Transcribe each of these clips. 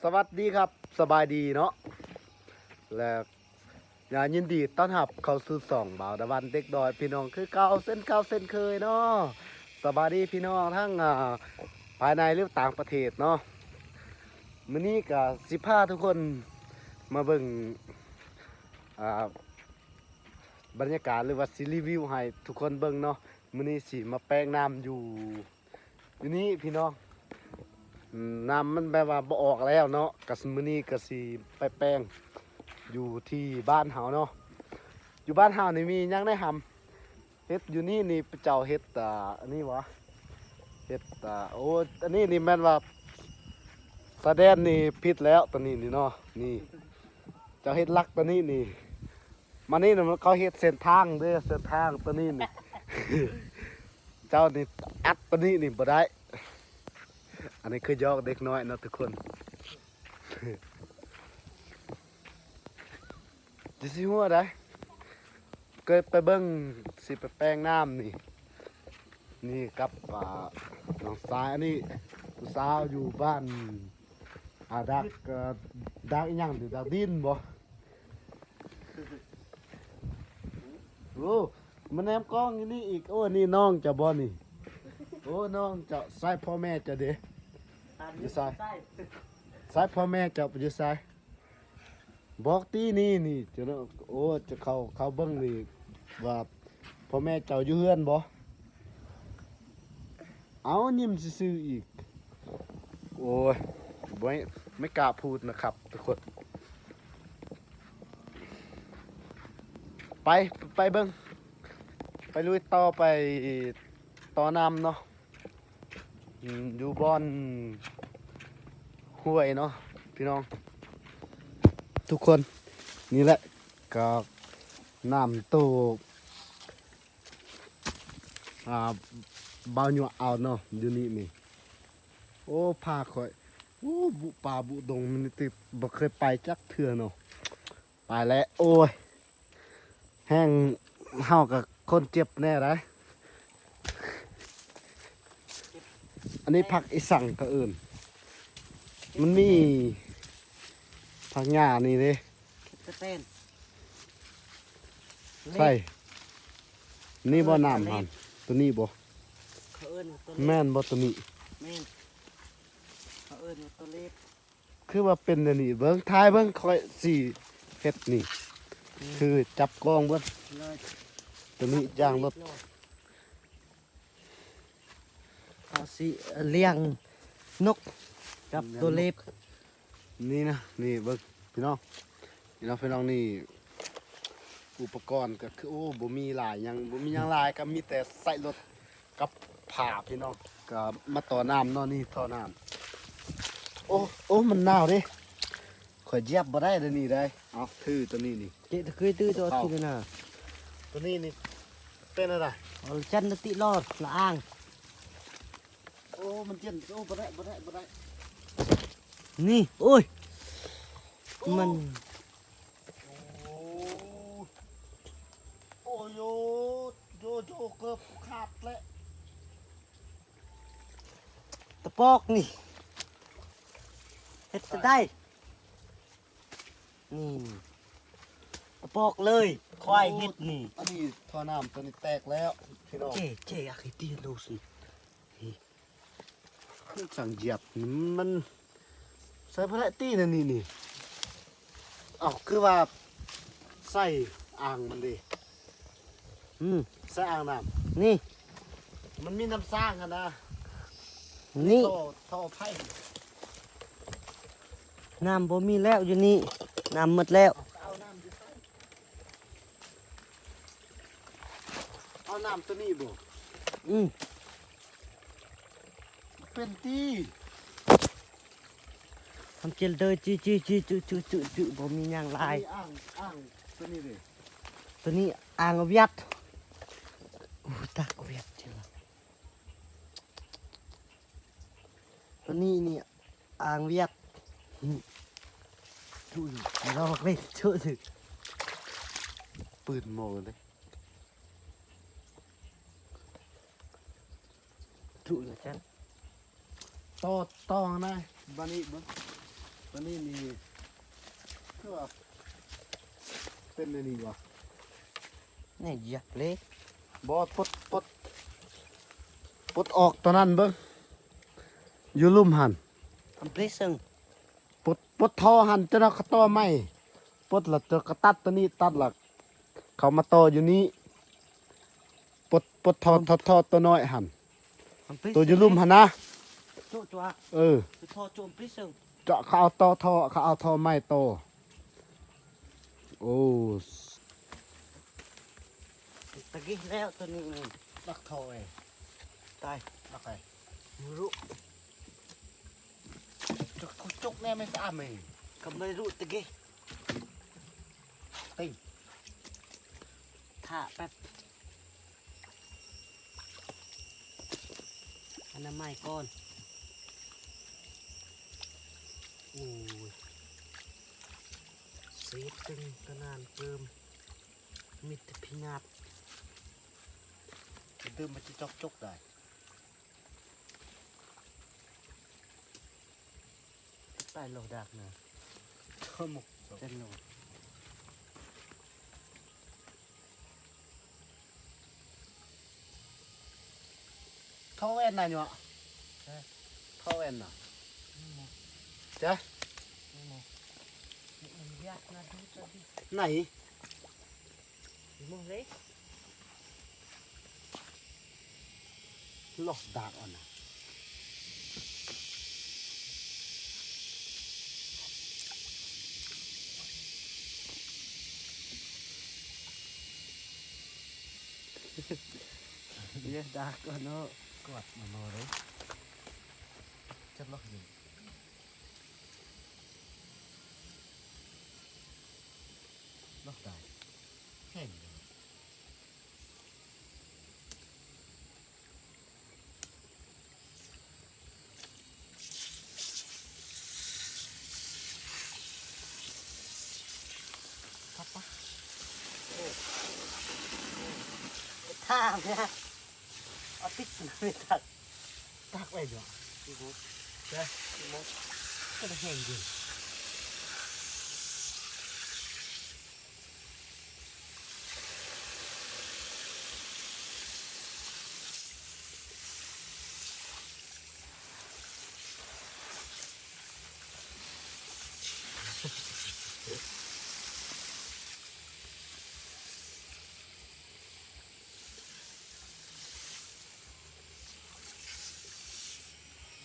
ສະຫວັດດີຄັບ ສະບາຍດີເນາະ ແລະ ຍິນດີຕ້ອນຮັບເຂົ້າສູ່ຊ່ອງບ່າວດາວັນເດັກດອຍພີ່ນ້ອງຄືເກົ່າ ເຊັ່ນເກົ່າເຊັ່ນເຄີຍເນາະ. ສະບາຍດີພີ່ນ້ອງທັງ ອ່າ ພາຍໃນ ຫຼື ຕ່າງປະເທດເນາະ. ມື້ນີ້ກະຊິພາທຸກຄົນມາເບິ່ງ ອ່າ ບັນຍາກາດ ຫຼືວ່າຊິຣີວິວໃຫ້ທຸກຄົນເບິ່ງເນາະ. ມື້ນີ້ຊິມາແປງນ້ຳຢູ່ ຢູ່ນີ້ພີ່ນ້ອງ ອືມ ນ້ຳມັນແບບວ່າບໍ່ອອກແລ້ວເນາະ ກະມື້ນີ້ກະຊິໄປແປງຢູ່ທີ່ບ້ານເຮົາເນາະ. ຢູ່ບ້ານເຮົານີ້ມີຫຍັງແດ່ຫຳ ເຮັດຢູ່ນີ້ນີ້ ເຈົ້າເຮັດ ອ່າ ອັນນີ້ຫວາ ເຮັດ ອ່າ ໂອ້ ອັນນີ້ນີ້ແມ່ນວ່າຊາຍແດນນີ້ຜິດແລ້ວ ໂຕນີ້ນີ້ເນາະ ນີ້ ເຈົ້າເຮັດຫຼັກໂຕນີ້ນີ້ ມານີ້ນະ ເຂົາເຮັດເສັ້ນທາງເດ້ ເສັ້ນທາງໂຕນີ້ນີ້ ເຈົ້ານີ້ອັດໂຕນີ້ນີ້ບໍ່ໄດ້. ອັນນີ້ຄືຢອກເດັກນ້ອຍເນາະທຸກຄົນ ຈະຊິຫົວໄດ໋ ເກີດໄປເບິ່ງ ຊິໄປແປງນ້ຳນີ້ ນີ້ກັບ ອ່າ ນ້ອງຊາຍ ອັນນີ້ຜູ້ສາວຢູ່ບ້ານ ອ່າ ດາກ ເອີ ດາກອີ່ຫຍັງ ດາກດິນບໍ່? ໂອ້ ມາແນມກ້ອງຢູ່ນີ້ອີກ. ໂອ້ ນີ້ນ້ອງເຈົ້າບໍ່ນີ້? ໂອ້ ນ້ອງເຈົ້າ. ໃສພໍ່ແມ່ເຈົ້າເດ? ຢູ່ໃສ? ໃສພໍ່ແມ່ເຈົ້າຢູ່ໃສ? ບອກຕິນີ້ນີ້ ເຈົ້າເນາະ. ໂອ້ ຈະເຂົ້າ ເຂົ້າເບິ່ງນີ້ວ່າພໍ່ແມ່ເຈົ້າຢູ່ເຮືອນບໍ່? ເອົາ ຍິ້ມຊື່ໆອີກ. ໂອ້ຍ ບໍ່ ໄມ່ກ້າພູດນະຄັບທຸກຄົນ. ໄປ ໄປເບິ່ງ ໄປລຸຍຕໍ່ ໄປຕໍ່ນ້ຳເນາະ. ອືມ ຢູ່ບ່ອນຫ້ວຍເນາະພີ່ນ້ອງທຸກຄົນ. ນີ້ແຫຼະ ກະນ້ຳໂຕ ອ່າ ບ່າວຍົວເອົາເນາະ ຢູ່ນີ້ນີ້. ໂອ້ ພາຂ້ອຍ ໂອ້ ບຸປ່າບຸດົງ ມັນຕິ ບໍ່ເຄີຍໄປຈັກເທື່ອເນາະ. ໄປແລ້ວ ໂອ້ຍ ແຮງເຮົາກະຄົນເຈັບແນ່ໄດ໋. ອັນນີ້ຜັກອີສັງກະເອີ້ນ ມັນມີຜັກຫຍ້ານີ້ເດ້ ກະແຕນ ໃສ່ ນີ້ບໍ່ນ້ຳຫັ້ນ ໂຕນີ້ບໍ່? ເຂົາເອີ້ນວ່າໂຕເລັບ ແມ່ນບໍ່ໂຕນີ້? ແມ່ນ ເຂົາເອີ້ນວ່າໂຕເລັບ. ຄືວ່າເປັນແນວນີ້ ເບິ່ງ ຖ່າຍເບິ່ງ ຂ້ອຍຊິເຮັດນີ້ ອືມ ຄືຈັບກ້ອງເບິດ ໂຕນີ້ຢ່າງລົດ ເຮົາຊິລ້ຽງນົກກັບໂຕເລັບ. ນີ້ນະ ນີ້ເບິ່ງພີ່ນ້ອງ ພີ່ນ້ອງ ພີ່ນ້ອງ ນີ້ອຸປະກອນກະຄື ໂອ້ ບໍ່ມີຫຼາຍຫຍັງ ບໍ່ມີຫຍັງຫຼາຍ ກະມີແຕ່ໃຊ້ລົດ ກັບຜ້າພີ່ນ້ອງ ກະມາຕໍ່ນ້ຳເນາະ ນີ້ຕໍ່ນ້ຳ. ໂອ້ ໂອ້ ມັນໜາວເດ້ ຂ້ອຍຢຽບບໍ່ໄດ້ເດ້ນີ້ໄດ໋. ເອົາ ຖືໂຕນີ້ນີ້ ເຈະຕະເຄີຍ ຖືໂຕທີ່ນະ ໂຕນີ້ນີ້ເປັນອະໄລ? ເອົາ ຈັນນະຕິລອດລະອາງ. ໂອ້ ມັນເຢັນ ໂອ້ ບໍ່ໄດ້ ບໍ່ໄດ້ ບໍ່ໄດ້ ນີ້ ໂອ້ຍ ໂອ້ ມັນ ໂອ້ ໂອ້ໂຍ ໂຈໂຈ ເກີບຂາດແລ້ວ ຕະປອກນີ້ ເຮັດຈັ່ງໃດ? ນີ້ ຕະປອກເລີຍ ຄວາຍເຮັດນີ້. ອັນນີ້ທໍ່ນ້ຳໂຕນີ້ແຕກແລ້ວພີ່ນ້ອງ ເຈ ເຈ ອາກເຮັດຕີໂລຊິ ນີ້ ມັນຊ່າງຢຽບ ມັນໃສ່ບໍ່ໄດ້ຕິ ອັນນີ້ນີ້. ເອົ້າ ຄືວ່າໃສ່ອ່າງມັນເດ? ອືມ ໃສ່ອ່າງນ້ຳ ນີ້ ມັນມີນ້ຳສ້າງຫັ້ນນະ ນີ້ ທໍ່ ທໍ່ໄຟ ນ້ຳບໍ່ມີແລ້ວຢູ່ນີ້ ນ້ຳໝົດແລ້ວ. ເອົານ້ຳຢູ່ໃສ? ເອົານ້ຳໂຕນີ້ບໍ່? ອືມ ເປັນຕິ ທຳເຈນເດີ ຈີ ຈີ ຈີ ຈື ຈື ຈື ບໍ່ມີຫຍັງຫຼາຍ. ອ່າງ ອ່າງໂຕນີ້ເດ? ໂຕນີ້ອ່າງວຽດ ໂອ້ ຕັກວຽດເຈີ ໂຕນີ້ນີ້ອ່າງວຽດ ອືມ ທຸລອກເລີຍ ໂຈະຊື່ ປືນໂມເລີຍ. ທຸລະຈັນ ຕໍ່ ຕໍ່ນະ ບາດນີ້ເບິ່ງ ອັນນີ້ນີ້ ຄືວ່າເປັນອັນນີ້ຫວະ? ນີ້ຢາກເລີຍ. ບໍ່ ປົດ ປົດ ປົດອອກຕົວນັ້ນເບິ່ງ ຢູ່ລຸ່ມຫັ້ນ. ອຳເພເຊິ່ງ ປົດ ປົດທໍ່ຫັ້ນ ເຈົ້ານະກະຕໍ່ໃໝ່. ປົດລະເຈົ້າກະຕັດຕົວນີ້ ຕັດລະເຂົ້າມາຕໍ່ຢູ່ນີ້. ປົດ ປົດທໍ່ ທໍ່ ທໍ່ຕົວນ້ອຍຫັ້ນ ໂຕຢູ່ລຸ່ມຫັ້ນນະ. ໂຈະ ໂຈະ ເອີ ໄປທໍ່ໂຈະ ໄປເຊິ່ງ ຈະເຂົາເອົາຕໍ່ທໍ່ ເຂົາເອົາທໍ່ໃໝ່ຕໍ່. ໂອ້ ຕະກີ້ແລ້ວຕົວນີ້ນີ້ ດັກທໍ່ເອ ຕາຍ ດັກໄປ ບໍ່ຮູ້ ຈົກ ຈົກແນ່ແມ່ນສະອາມເອ ກໍບໍ່ຮູ້ຕະກີ້ ຕິ ຖ້າແປັບ ອະນາໄມກ່ອນ. ໂອ້ຍ ເສດຕຶງກະນານເກີມ ມິດແຕ່ພິຍາດ ດື່ມມັນຈະຈອກຈົກໄດ້. ໄປໂລດາກນະ ໂທໝົກເຈັນໂລ ທໍ່ແວ່ນນະເນາະ ເອີ ທໍ່ແວ່ນນະ ນີ້ໂມ ຈ້ະ ນີ້ໂມ ນີ້ມັນຢາກນະ ດູຈະດີ ໄນ ລອກດາກອອນນະ ເຍດາກອອນເນາະ ກວດມາເລີຍ ຈັບລອກຢູ່ ລອກດາກ ແຫ້ງ ຄັບປະ ໂອ້ ໂອ້ ທາງເນຍ ເອົາຕິດໜ້າໄປຕັກ ຕັກໄວ້ເນາະ ໂອ້ໂຫ ເດີ ໂອ້ໂຫ ກໍໄດ້ແຮງຢູ່.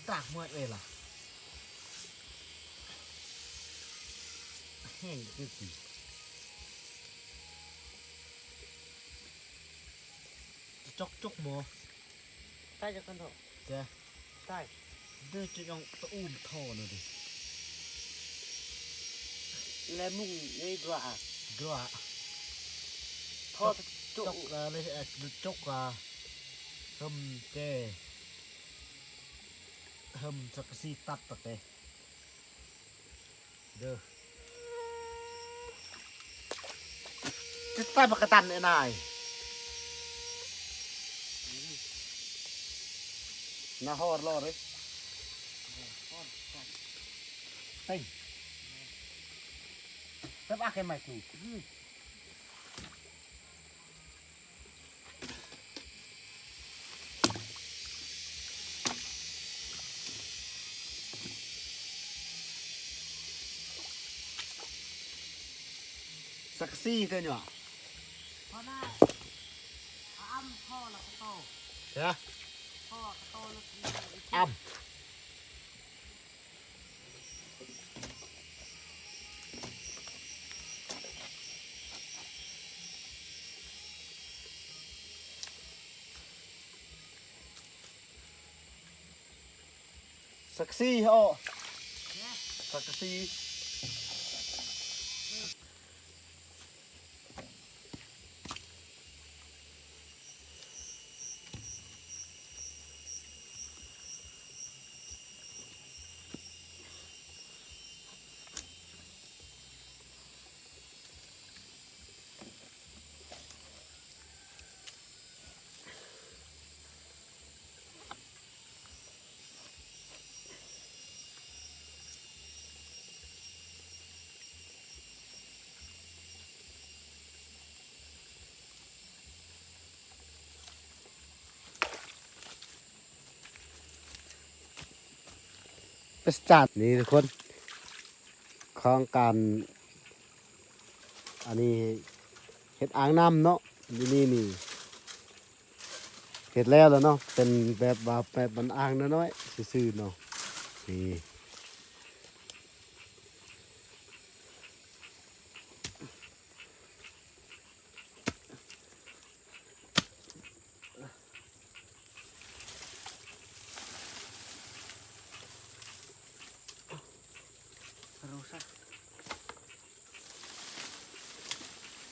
ຕາກໝົດເລີຍລະ ແຫ້ງຄືຊິ ຈອກຈົກບໍ່ ຕາຍຈັກຄັນເຖາະ ແຈະ ຕາຍ ເດີ ຈະຕ້ອງຕະອູມທໍ່ນະເດ ແລມຸງໃນກຣາ ກຣາ ທໍ່ ຈອກ ຈອກ ເອີ ເລີຍ ເອີ ຈົກ ເອີ ເຮີມແຈ ເຮີມສັງກະສີຕັດຕະແກ ເດີ ຈະຕາຍບັກກະຕັນໄອ້ນາຍ ໜ້າຮອດລໍເດ້ ເຕັງ ແບບອາກໃຫ້ໃໝ່ກູ. ສັງກະສີເທື່ອນີ້ຫວາ ພໍນະ ອຳພໍລະກະໂຕ ເອີ ພໍລະກະໂຕລະ ອຳ ສັງກະສີເຮົາ ສັງກະສີ. ເ ຈັດນີ້ທຸກຄົນ ຂອງການ ອັນນີ້ເຮັດອ່າງນ້ຳເນາະ ຢູ່ນີ້ນີ້ ເຮັດແລ້ວແລ້ວເນາະ ເປັນແບບວ່າ ແບບມັນອ່າງນ້ອຍໆຊື່ໆເນາະ ນີ້.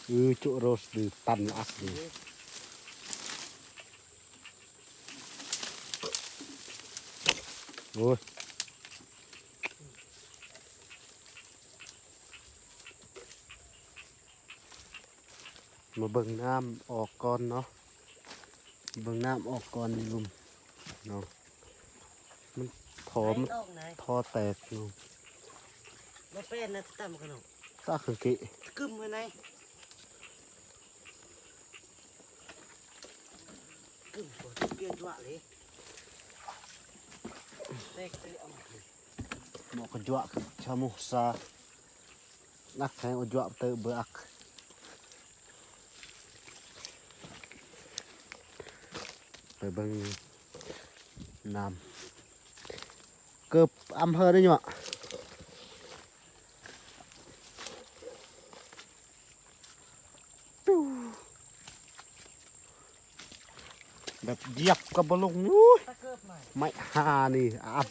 ເອີ ຈຸໂຣສ ຫຼື ຕັນອັດນີ້ ໂອ້ຍ. ມາເບິ່ງນ້ຳອອກກ່ອນເນາະ ເບິ່ງນ້ຳອອກກ່ອນຢູ່ລຸ່ມເນາະ ມັນທໍ່ ມັນ ອອກໄດ໋ ທໍ່ແຕກເນາະ ບໍ່ເປັນນະ ຕຳຂະໜົມ ຕາຄັງເກະ ກຶມໄວ້ໃນ ກຶມບໍ່ເກຍຈວະເລີຍ ແຕກເລີຍ ເອົາມາ ໝໍກະຈວະ ຊາມຸສາ ນັກແຂ່ງອະຈວະເຕີເບີກ ໄປເບິ່ງນ້ຳ ເກີບອຳເພີໄດ້ຢູ່ ແບບຢຽບກໍບໍ່ລົງ ໂອ້ຍ ໄມ້ຫ້ານີ້ອັບ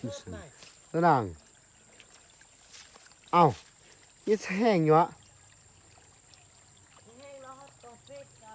ນາງ ເອົ້າ ນີ້ແຫ້ງຢູ່ຫວາ ແຫ້ງແລ້ວເຮົາຕ້ອງເປັດໃສ່